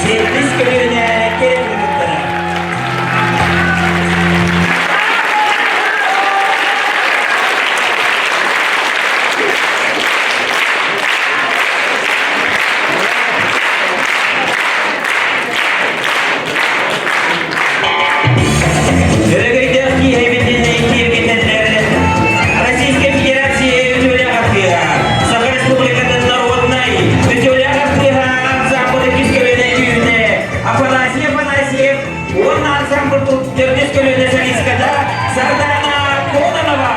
Сэттис көлүөнэ кэрэ кыргыттара. Өрөгөйдөөх киэһэбитин киэргэтэллэр Российскай Федерация үтүөлээх артыыһа, Саха Республикатын народнай үтүөлээх артыыһа ансамбль иккис көлүөнэ күүһүнэ Афанасий Афанасьев уонна ансамбль төрдүс көлүөнэ солистката Сардаана Кононова.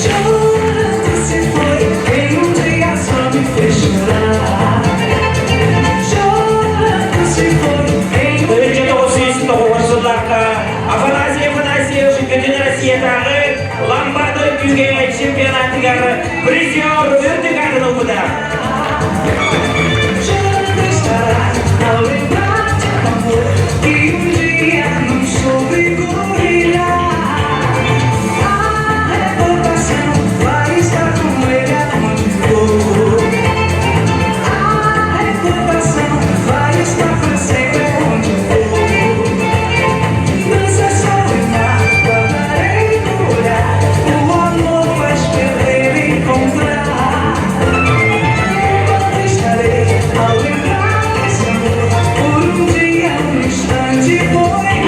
Chorando se foi, em um dia só me fez chorar. Chorando se foi, em um Төрүччү 909 сылларга Афанасий Афанасьев Бүтүн Россиятааҕы Ламбада үҥкүүгэ чемпионатыгар призер үрдүк аатын ылбыта. Chorando estará ao lembrar de um amor que um dia não soube brilhar. A recordação vai estar com ele aonde for. A recordação vai estar pra sempre onde for. Dança só olhar, guardarei no olhar. O amor faz perder e encontrar. Enquanto estarei ao lembrar desse amor, por um dia, um instante foi.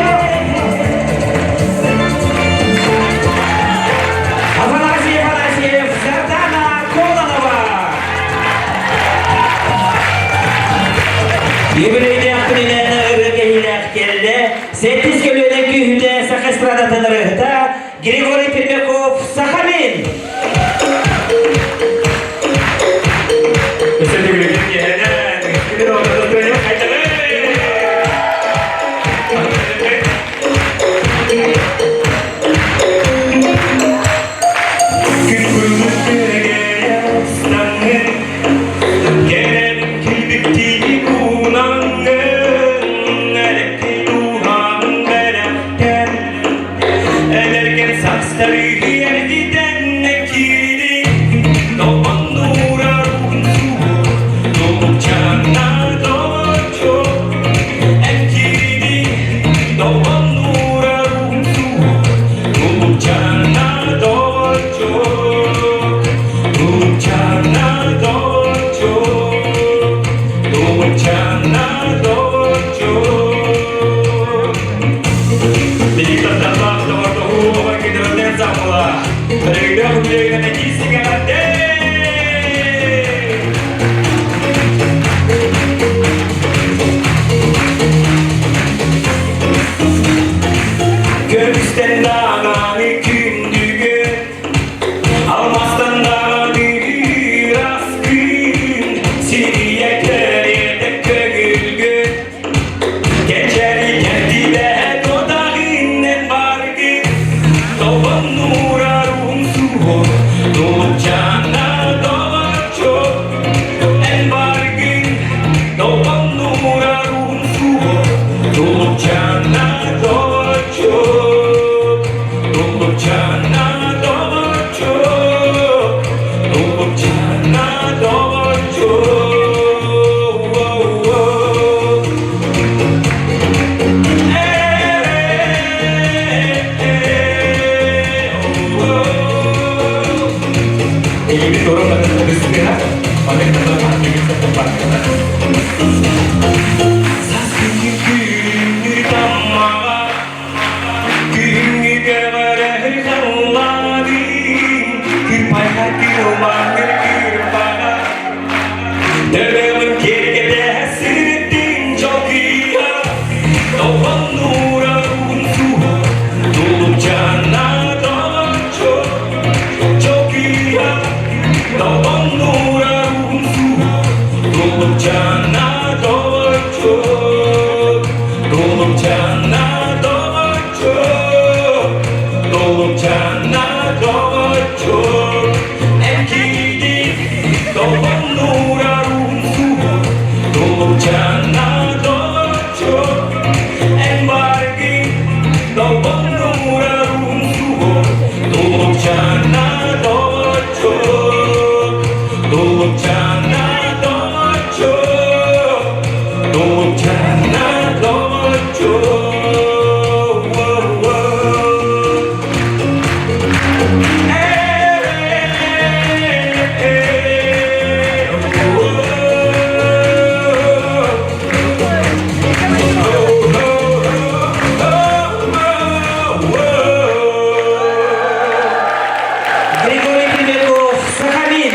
Афанасий Афанасьев, Сардана Кононова. Юбилейдээх күнүнэн ырыа кэһиилээх кэллэ. Сэттис көлүөнэ күүһүтэ саха эстрадатын ырыаһыта Григорий Пермяков Сахамин. Өссө төгүлүгүн киэһэнэн. Тулупчана доҕоччук, Тулупчана доҕоччук, Тулупчана доҕоччук, Эн киирдиҥ толоннуурар умсугут, Тулупчана доҕоччук, Эн баргын толоннуурар умсугут, Тулупчана доҕоччук, Тулупчана доҕоччук, Тулупчана доҕоччук. Григорий Пермяков, Сахамин!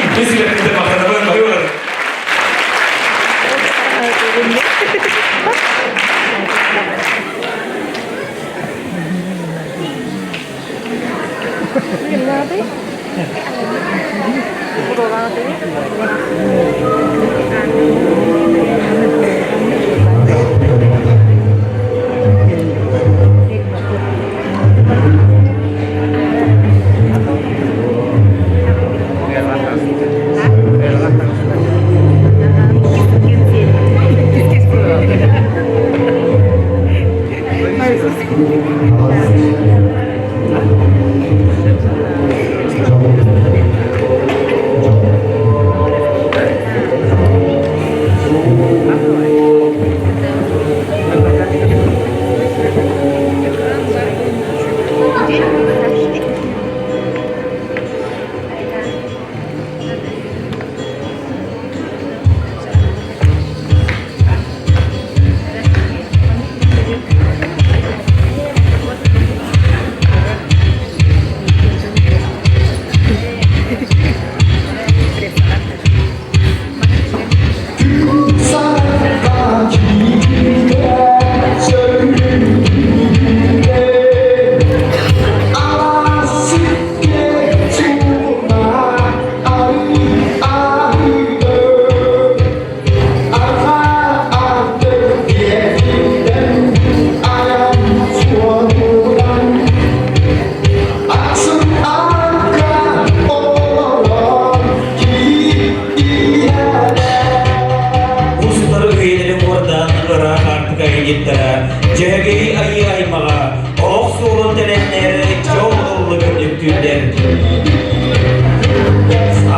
Устар үйэлэрин уордаан ыраах Аартыка гидтара Дьөһөгөй айыы аймаҕа олох суолун тэлэннэр дьол ыллыгын үктүүллэр.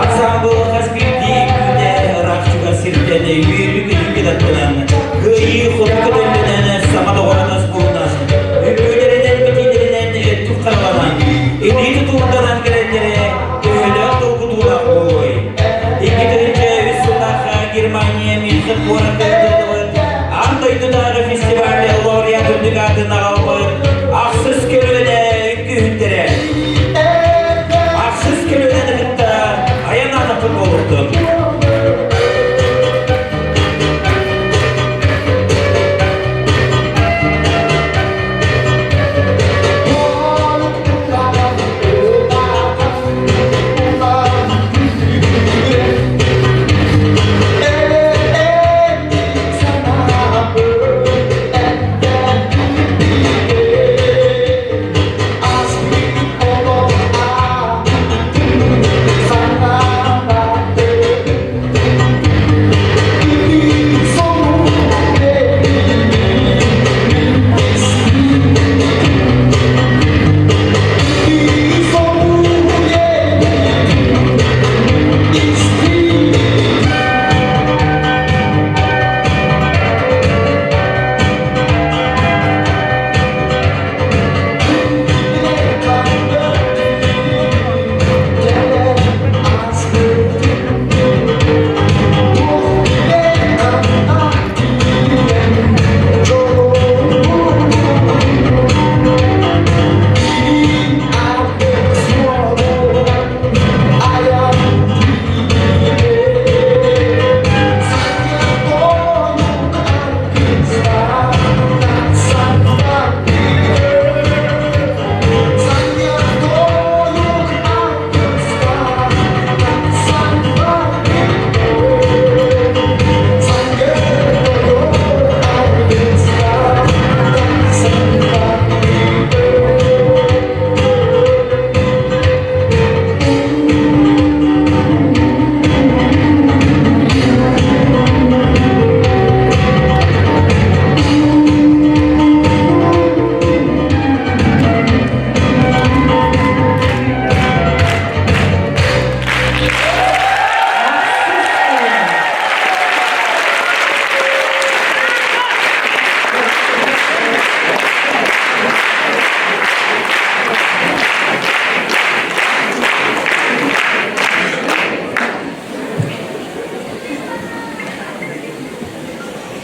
Ансаамбыл хас биирдии күнэ ыраах чугас сиртэн үөрүү-көтүү аттынан, кыайыы хоту көтөллөнөн саҥа доҕорунас буолунан, үҥкүүлэринэн, битиилэринэн өттүк хараланан, илии тутуурданан кэлэллэрэ төһөлөөх долгутуулаах буолуой? 2003 сыллаахха Германия Мюнхен куоракка ыытыллыбыт Аан дойдутааҕы фестиваль лауреат үрдүк аатын аҕалбыт ахсыс көлүөнэ үҥкүүһүттэрэ. Ахсыс көлүөнэни кытта айан аатаппыт буолуохтун.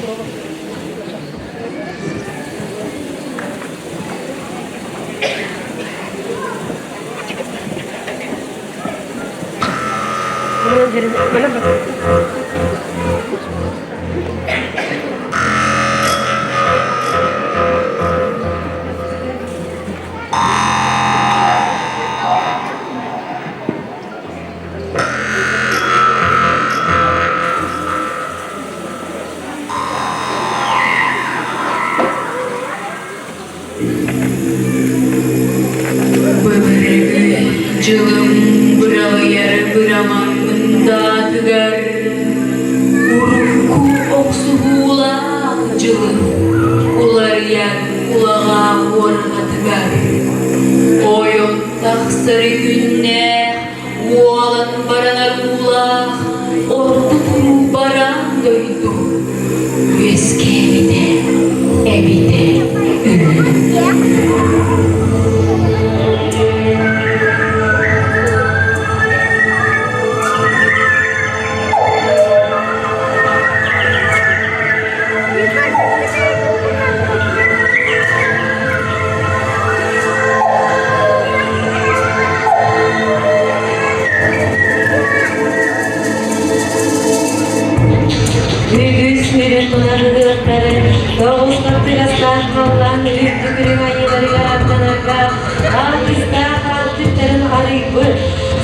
Былыргы дьылым быралыйар быраман мындаатыгар урукку охсуһуулаах дьылым уларыйар улаҕаа уорҕатыгар ойон тахсар күннээх уолан баранар уулаах орто туруу бараан дойду үөскээбитэ эбитэ үһү. Үгүс үрүн тунарыһыахтарын тоҕус хаттыгастаах халлаан үрдүк үрүҥ айыыларыгар аттанарга артистаах аартыктарын арыйбыт,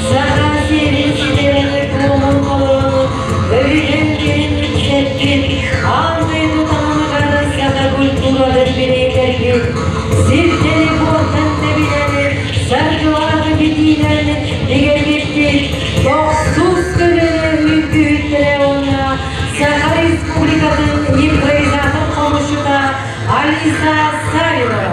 Саха сирин ситэрэн туомун холоонун өрүтэн кэлин үксэппит, аан дойду таһымыгар саха культуратын билиэтэргит, сирдэри буортан тэбинэн, саргылаах битиинэн бигэргиппит тохсус көлүөнэ үҥкүүһүттэрэ уонна Саха Республикатын импровизатор хомусчута Алиса Савинова.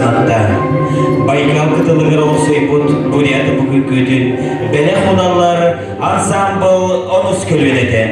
санатта. Байкал кытылыгар олохсуйбут бурят омук үҥкүүтүн бэлэх уналлар ансаамбыл онус көлүөнэтэ.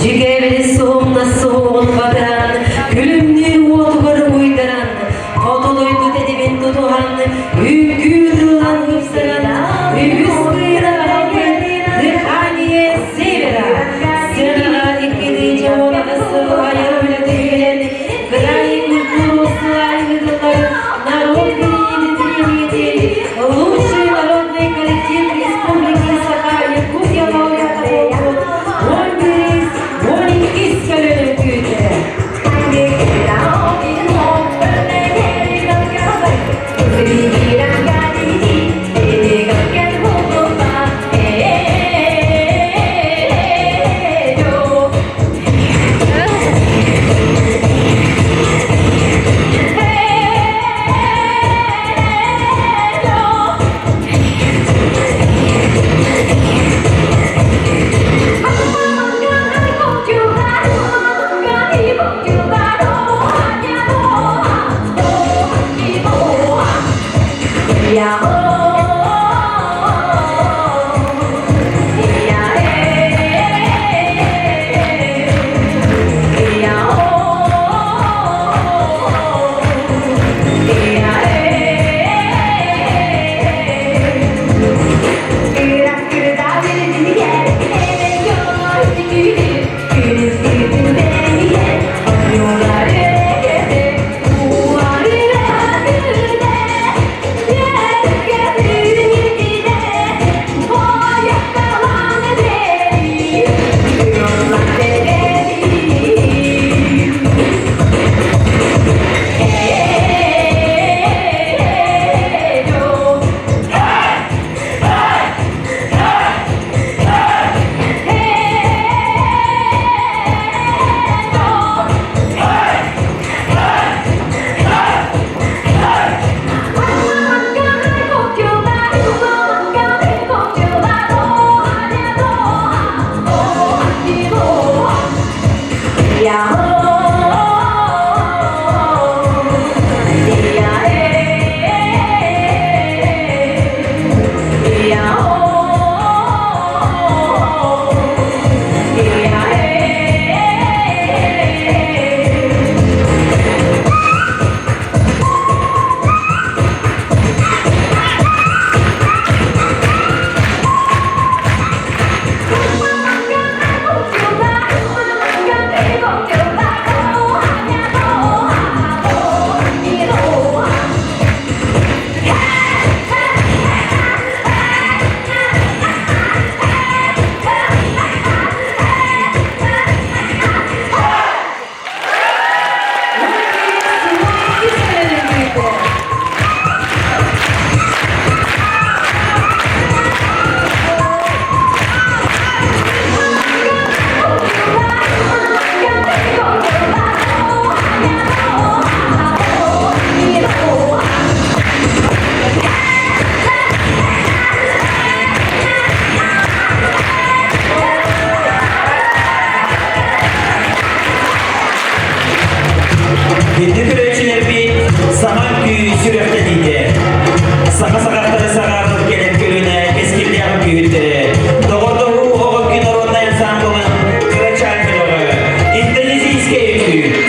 Дьүкээбили суһумнас суһуоҕун батыһан, күлүмнүүр уотугар уйдаран, хоту дойду тэтимин тутуһан, үҥкүү тылынан ыпсаран, үгүс кыыра аҕалбыт Дыхание Севера сценаҕа 2018 сыл айар үлэтигэр кыраайы культуру сылайыытылар народ билиниитин лучший народный коллектив Республики Саха-Якутия лауреата буолбут 11 12 көлүөнэ күүтэ. Күндү көрөөччүлэрбит саҥа үҥкүү сүрэхтэниитэ. Саха саҕахтары саҕаарбыт кэлэр көлүөнэ кэскиллээх үҥкүүһүттэрэ, доҕордоһуу оҕо үҥкүү народнай ансамблын кырачаан бөлөҕө, индонезийскэй үҥкүү.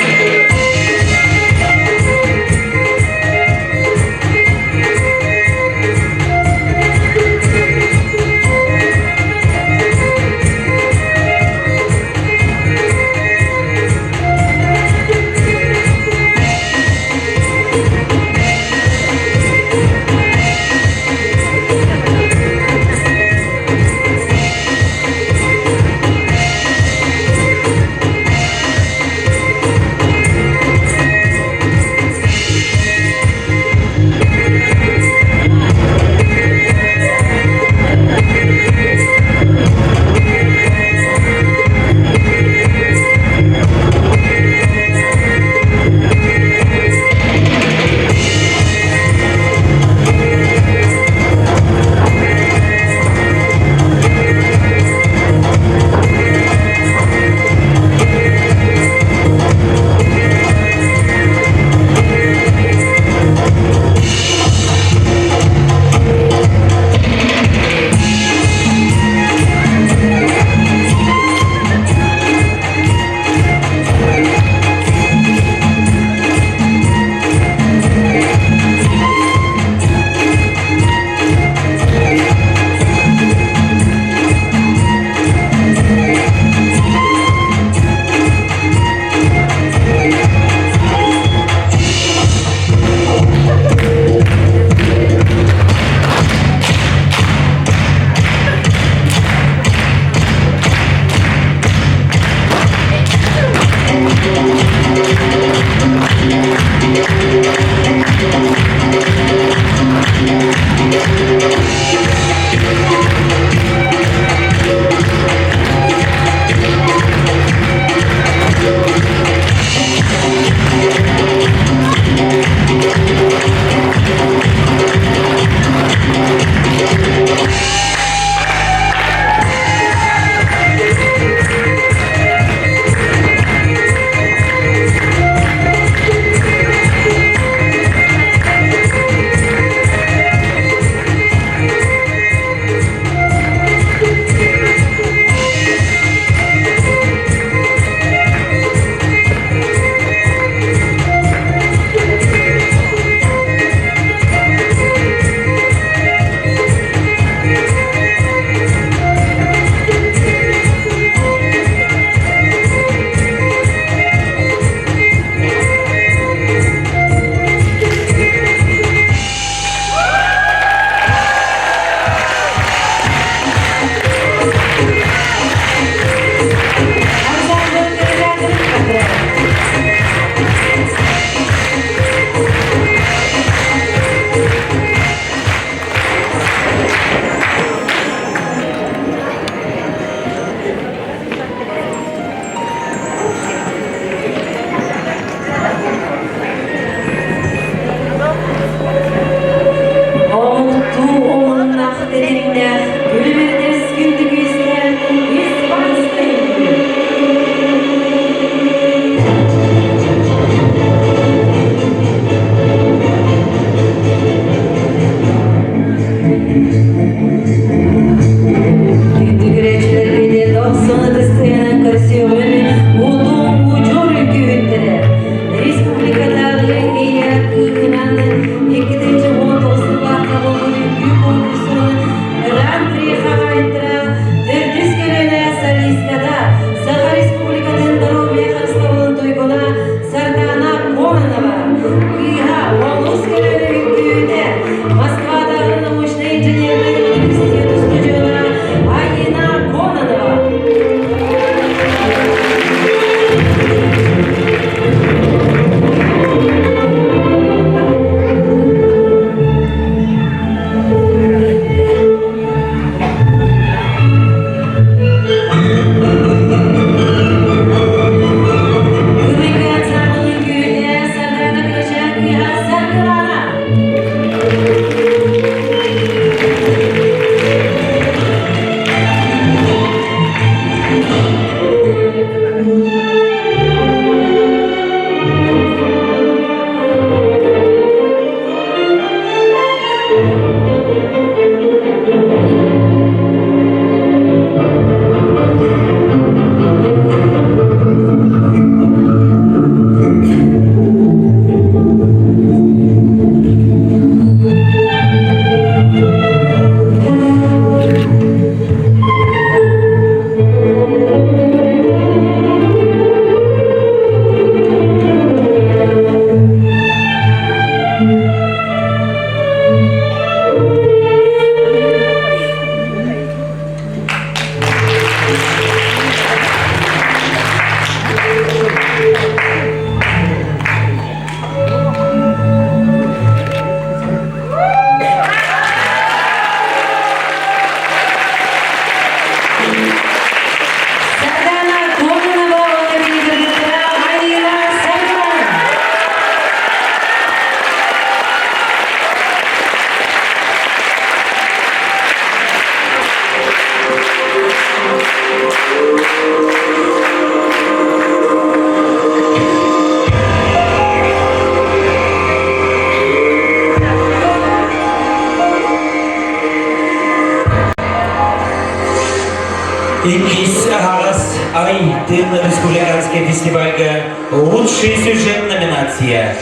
Иккис аһаҕас ай тыын республиканский фестивальга лучший сюжет номинация.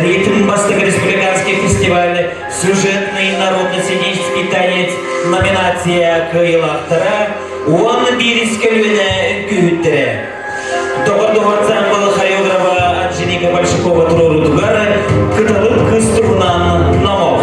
Ритм бастакы республиканский фестиваль сюжетный народно-сценический танец номинация кыайыылаахтара 11 көлүөнэ үҥкүүһүттэрэ. Доҕордоһор ансаамбыл хореографа Анжелика Большакова туруорутугар «Кыталык кыыс туһунан номох».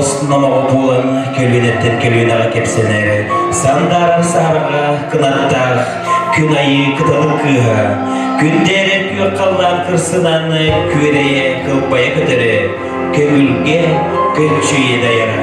Уос номоҕо буолан көлүөнэттэн көлүөнэҕэ кэпсэнэр сандаарар саһарҕа кынаттаах күн айыы кыталык кыыһа күндээрэр күөх халлаан кырсынан күөрэйэ кылбайа көтөрө көҥүлгэ көччүйэ дайара.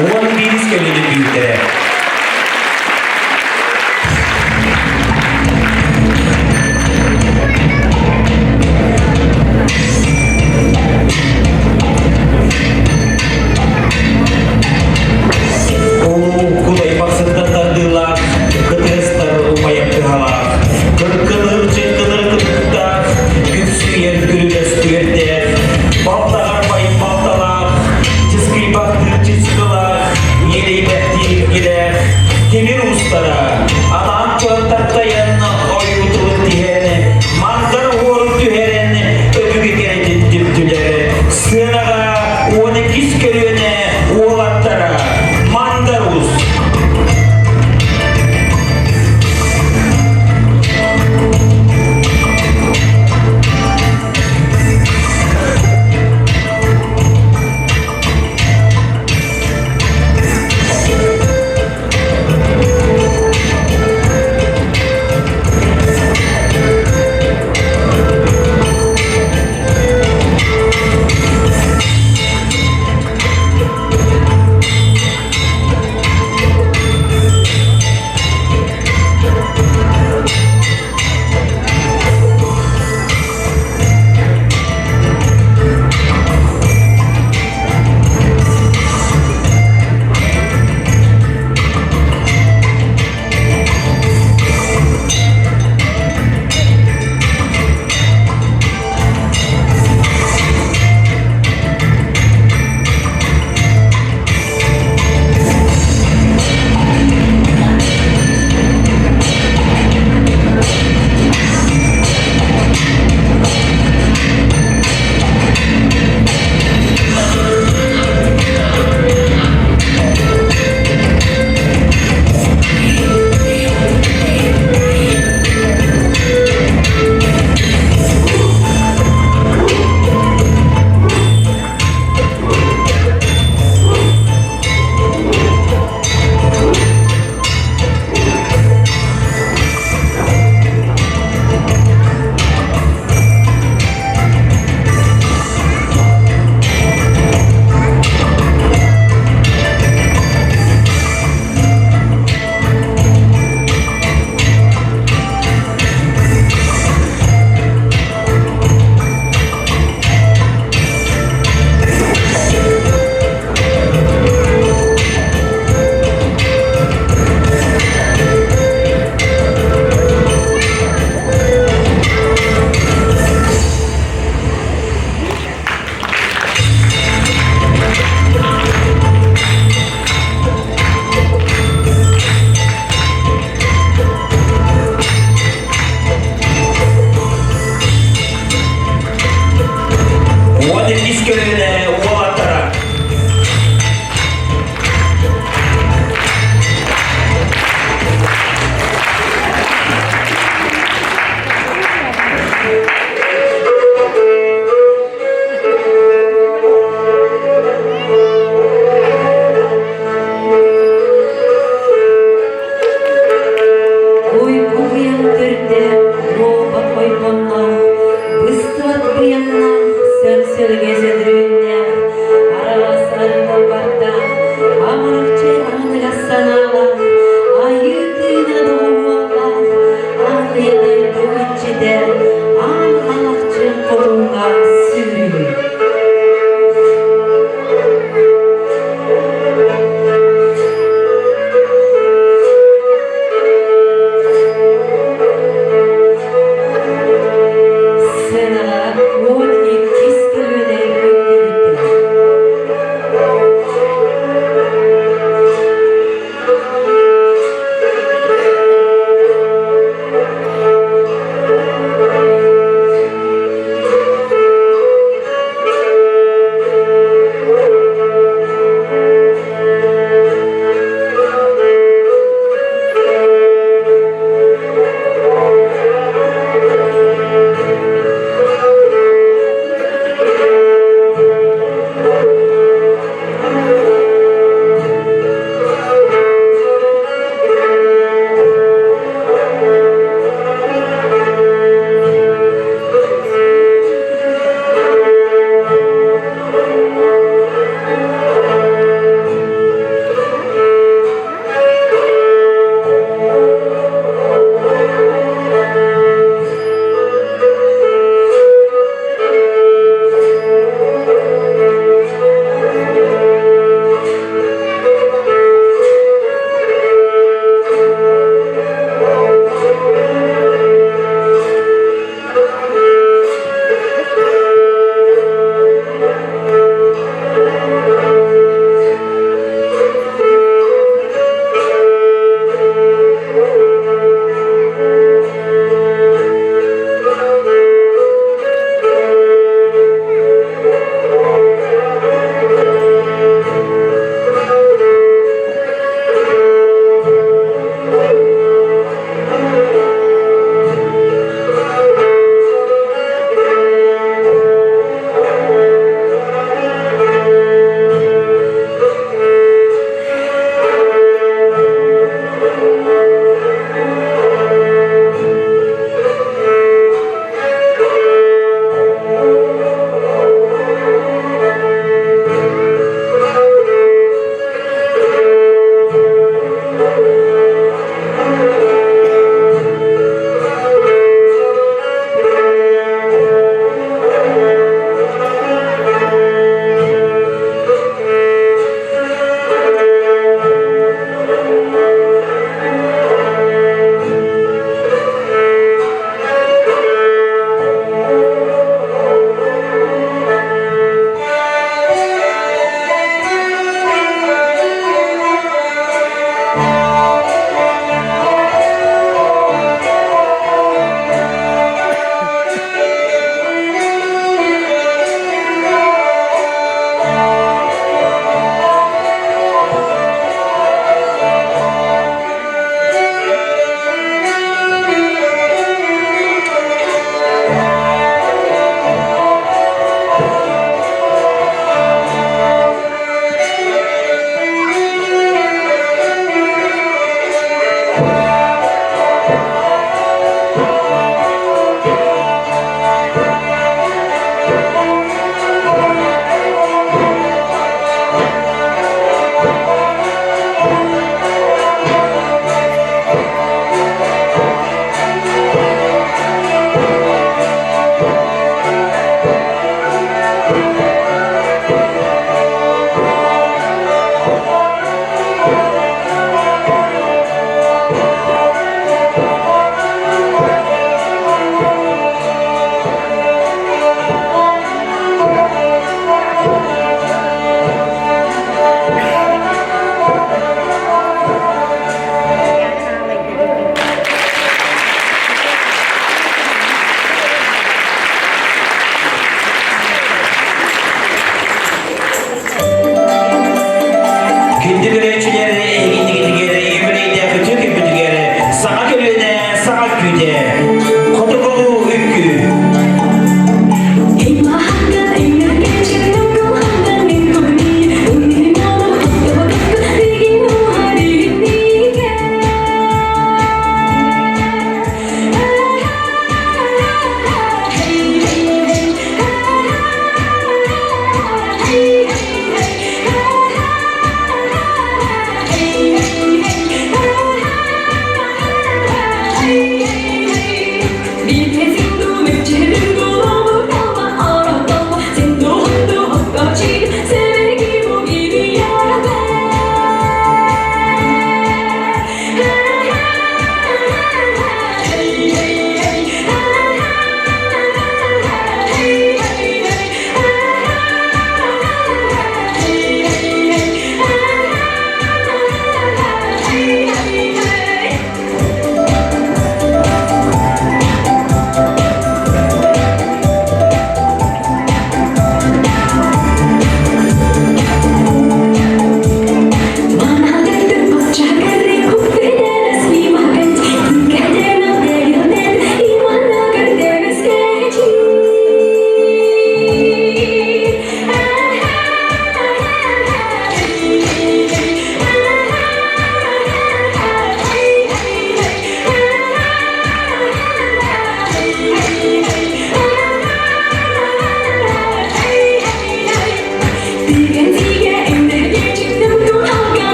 11 көлүөнэ күүтэрэ. Кудай бахсыттан тардыылаах, кытыастар умайар кыһалаах, кыркылыр чыркылыр кытыктаах, күпсүйэр күрүлэс түөрдээх, балтаҕар бай балталаах, чыскыйбахтыыр чыскылаах, ньирэйбэхтиир килээх.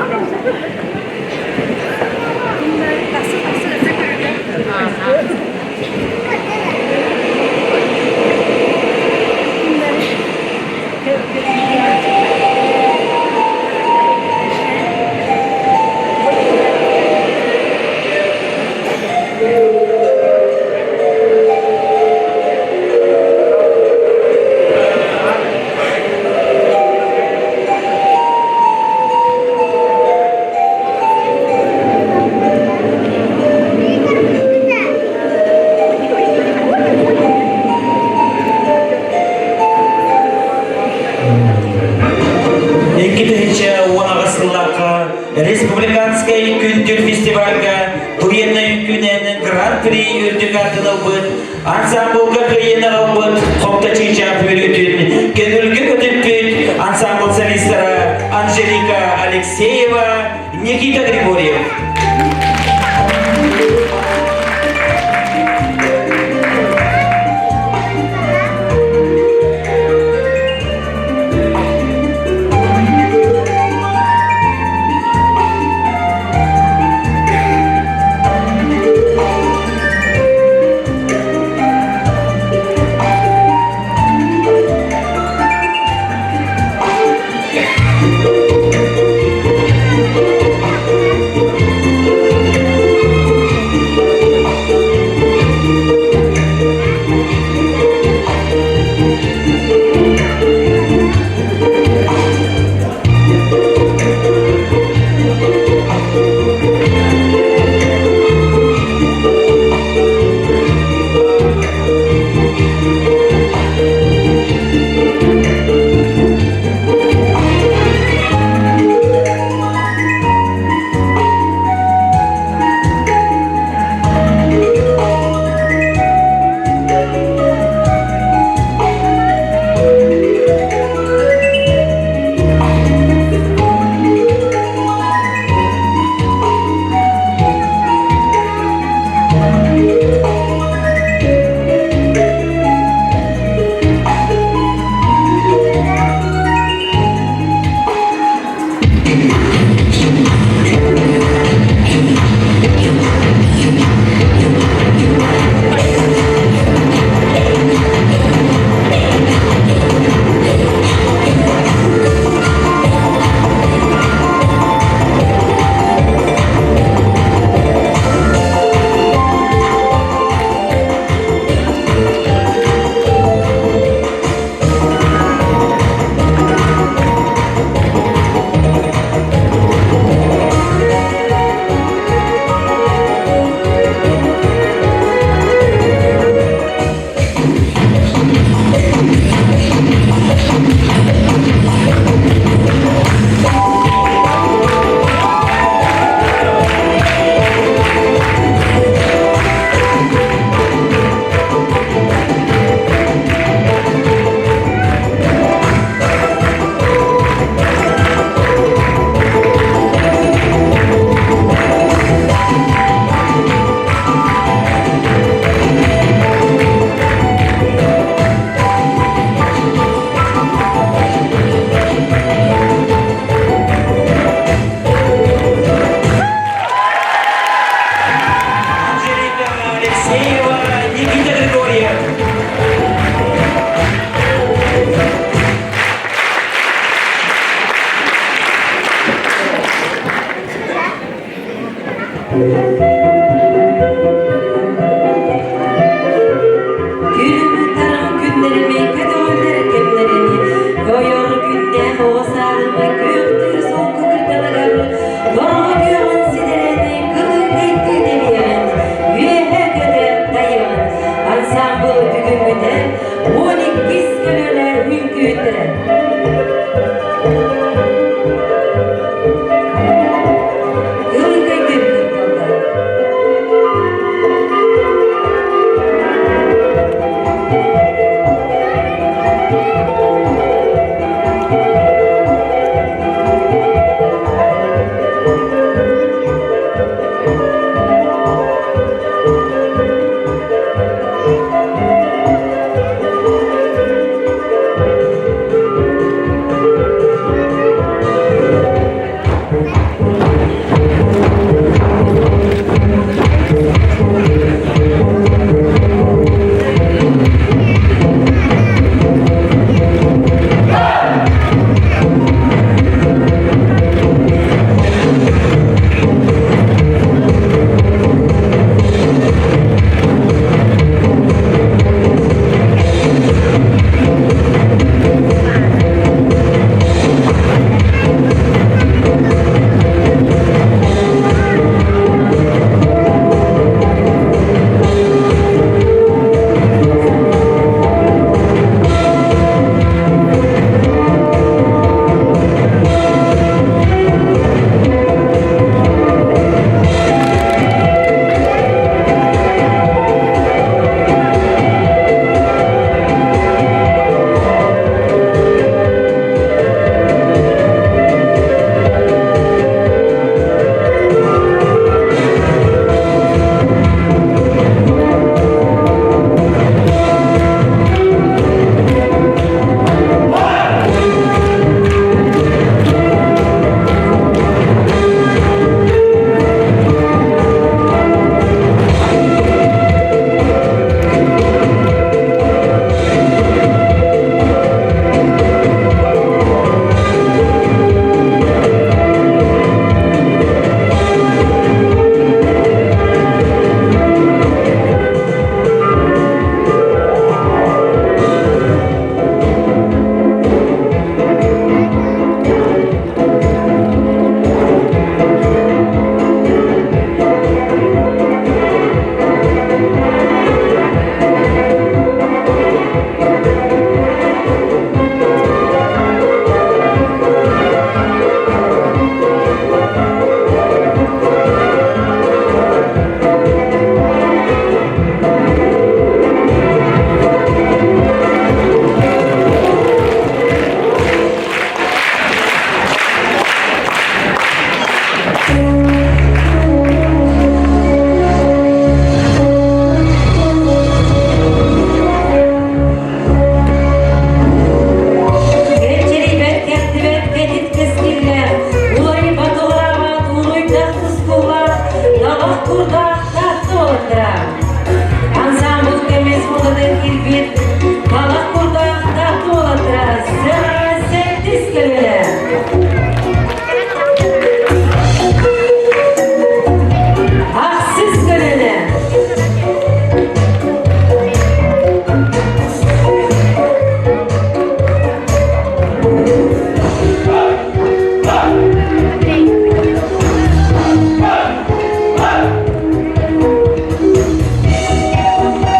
2018 сыллаахха республиканскай күндүр фестивальга Туенна үҥкүүнэн Гран-при үрдүк аатын ылбыт, ансамблга кыайыыны ылбыт Хопто Чыычаах үөрүүтүн көҥүлгэ көтүппүт ансамбл солистара Анжелика Алексеева, Никита Григорьев. Анжелика Алексеева, Никита Григорьев. Күлүм-тарым күннэрими, көтөҕүллэр кэмнэрими, Ойор күннээх оҕо саадыма күөхтүүр солко кырдалыгар, Торҕо күөҕүн ситэрэн, кылыҥкайдыы тэбиэҕин, Үөһэ көтө дайыаҕын, ансаамбыл бүгүҥҥүтэ 12 көлүөнэ үҥкүүттэрэ. Кылыҥкайдыы кырдалга. курдаах Таатта уолаттара. Ансаамбыл көмүс муодатын киирбит талах курдаах Таатта уолаттара сыанаҕа сэттис көлүөнэ. Ахсыс көлүөнэ.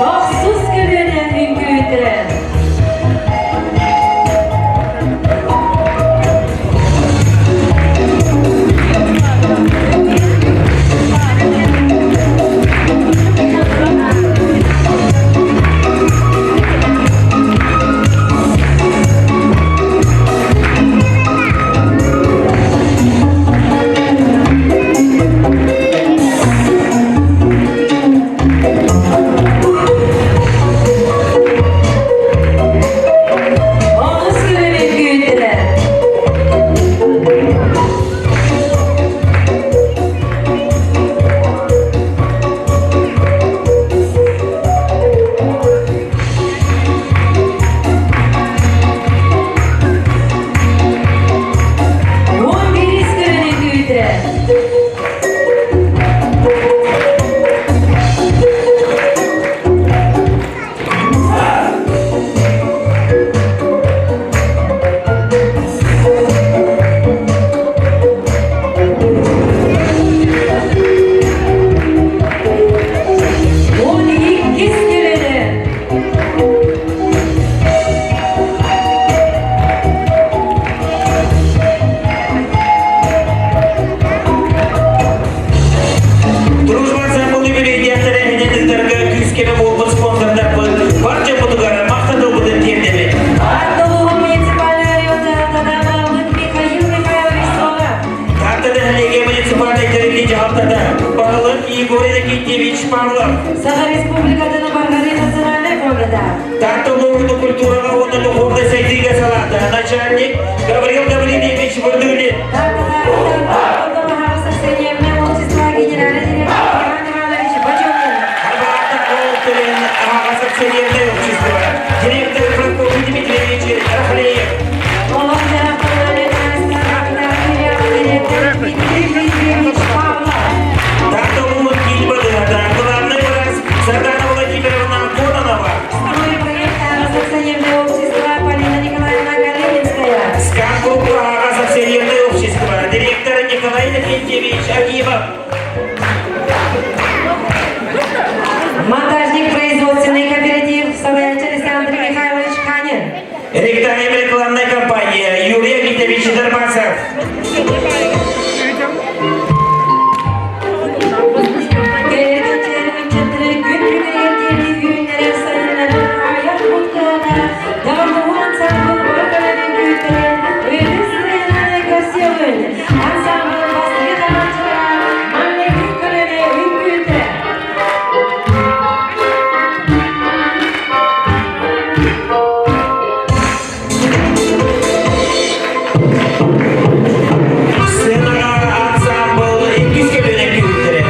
Тохсус көлүөнэ үҥкүүтэ. Онус көлүөнэ үҥкүүтэ. 11 көлүөнэ үҥкүүтэ. 12 көлүөнэ. Дружба ансамблы үбүлүөйдээх тэрээһинин ыытарга күүс-көмө буолбут спонсордарбыт бар дьоммутугар махтанылбытын тиэрдэбит. Аттылугу муниципальный районда Тадамалык Михаил Михайлович Сова. Таатта нэһилиэгэ муниципальнай тэриллии дьаһалтата баһылык Егор Иннокентьевич Павлов. Саха Республикатын Баргары национальнай фондата. Таатта улууһун культураҕа уонна духовнай сайдыыга салаата начальник Гаврил Гаврильевич Вырдылин. Генеральный директор Иван Иванович Бочонин. Арбаата Олтырын аһаҕас акционерное общество директор Прокопий Дмитриевич Рахлеев. Олох-дьаһах директор Дмитрий Дмитриевич Павлов. Таатта улууһун киин балыыһата главный врач Сардана Владимировна Кононова. Стройпроект акционерное общество Полина Николаевна Калининская. Сканкоп аһаҕас акционерное общество директор Николай Иннокентьевич Акимов. Монтажник производственный кооператив Савельич Александр Михайлович Ханин. Ректайм рекламная компания Юрий Агитович Дарбасов. Күн бүгүнүгэр диэри үүннэрэр сайыннарар айар куттаана Давардугу ансамбл бары күүттэрэн үгүс сыананы көрсүөҕүн. Ансамбл бастакы таҥааччылара маҥнайгы көлүөнэ үҥкүүтэ. Сценаҕа ансамбл иккис көлүөнэ күүттэрэ.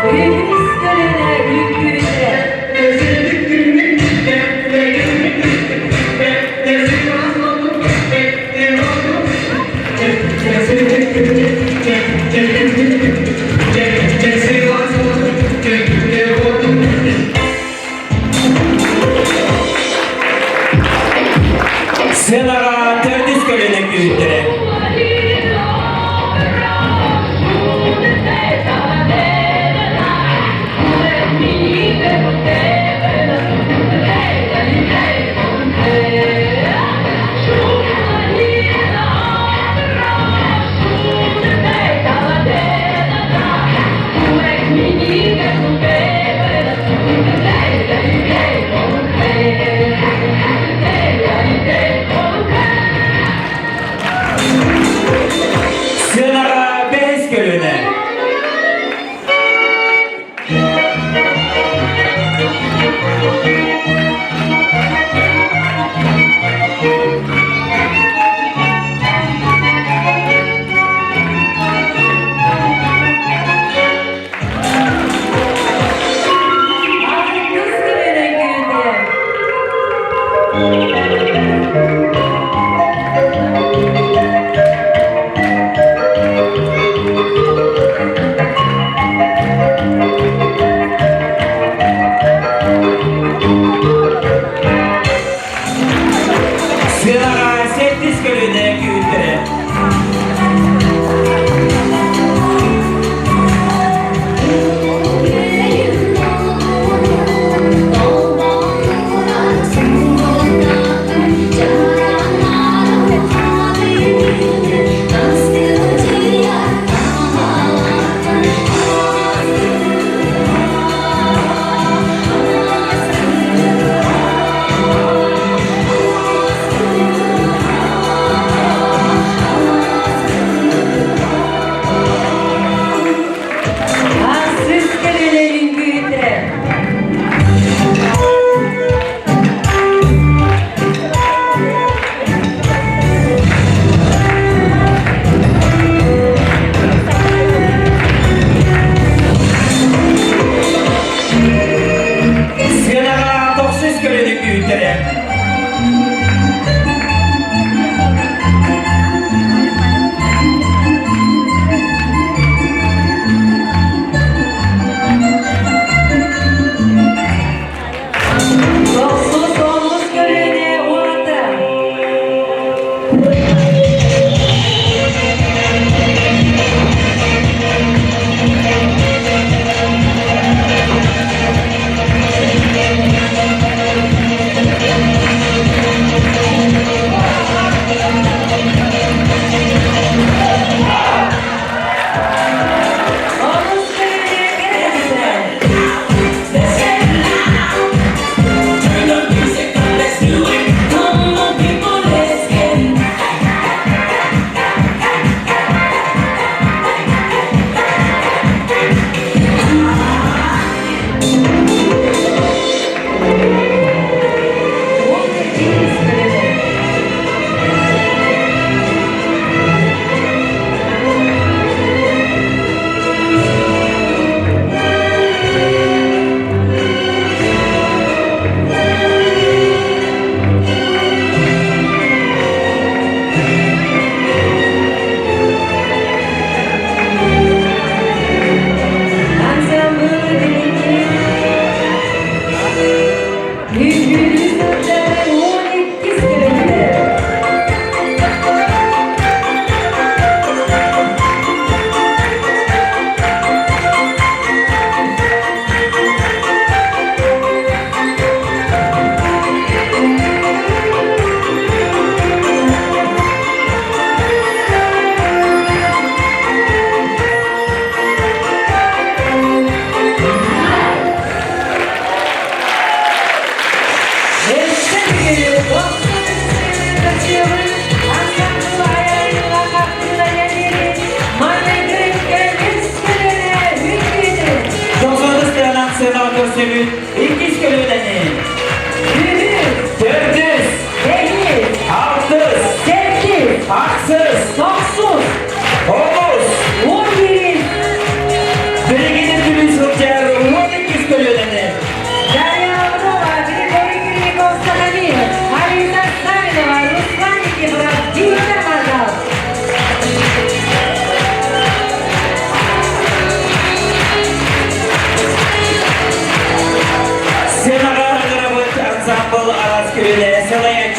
Үһүс көлүөнэ үҥкүүтэ. Сценаҕа төрдүс көлүөнэ күүттэрэ. Сценаҕа бэһис көлүөнэ.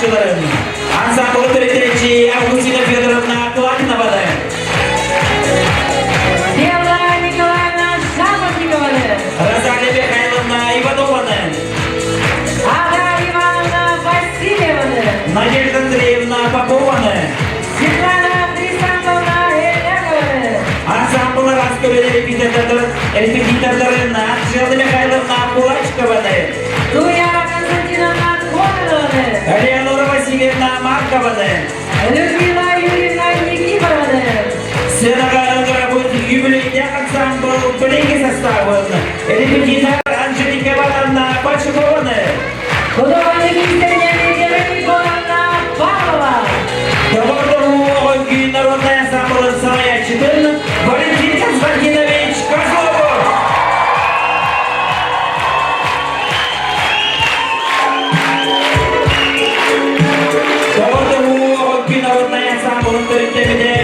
салайааччыларын, ансамблы төрүттээччи Августина Федоровна Кылатинованы, Белла Николаевна Шапошникованы, Розалия Михайловна Иванованы, Ада Ивановна Васильеваны, Надежда Андреевна Попованы, Светлана Хрисановна Элякованы, ансамблы Раскөрө репетитордарын Анжела Михайловна Кулачкованы, Туяра Константиновна Кононованы, Леонора Васильевна Маркованы, Людмила Юрьевна Никифорованы, Сценаҕа ыҥырабыт юбилейдаах ансамбл билиҥҥи составын репетитор Анжелика Ивановна Большакованы, художник иистэнньэҥ Егоровна Павлова, Доҕордоһуу үҥкүү народнай ансамблын салайааччытын Валентин Константинович Козлову. Доҕордоһуу үҥкүү народнай ансамблын төрүттэммитэ.